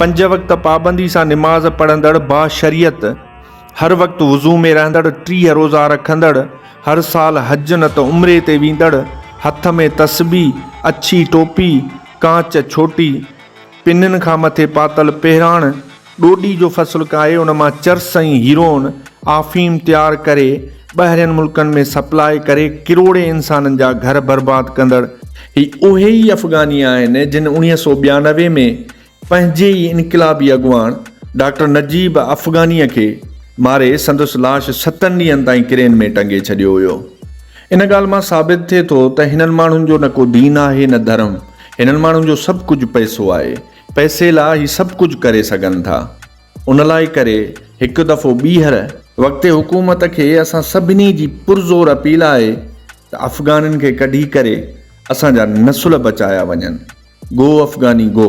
پنج وقت پابندي سان نماز پڙهندڙ باشريعت، هر وقت وضو ۾ رهندڙ، 30 روزا رکندڙ، هر سال حج نه ته عمري تي ويندڙ، هٿ ۾ تسبيح، اڇي ٽوپي، ڪانچ ڇوٽي، پنن کان مٿي پاتل پهراڻ، ڏوڏي جو فصل ڪاهي ان مان چرس ۽ هيروئن، آفيم، تيار ڪري ٻاهرين ملڪن ۾ سپلاء ڪري ڪروڙين انسانن جا گهر برباد ڪندڙ، هي اهي ئي افغاني آهن جن 1992 ۾ پنهنجي ئي انقلابي اڳواڻ ڊاڪٽر نجيب افغانيء کي ماري سندس لاش ستن ڏينهن تائين ڪرين ۾ ٽنگي ڇڏيو هيو. ان ڳالهه مان ثابت ٿئي ٿو ته هنن ماڻهن جو نه ڪو دين آهي نه ڌرم، هنن ماڻهن جو سڀ ڪجهه پئسو آهي. پئسي لاء هي سڀ ڪجهه ڪري سگهن ٿا. ان لاء ڪري هڪ دفعو ٻيهر وقتي حڪومت کي اسان سڀني جي پرزور اپيل آهي ته افغانين کي ڪڍي ڪري اسان جا نسل بچايا وڃن. گو افغاني گو.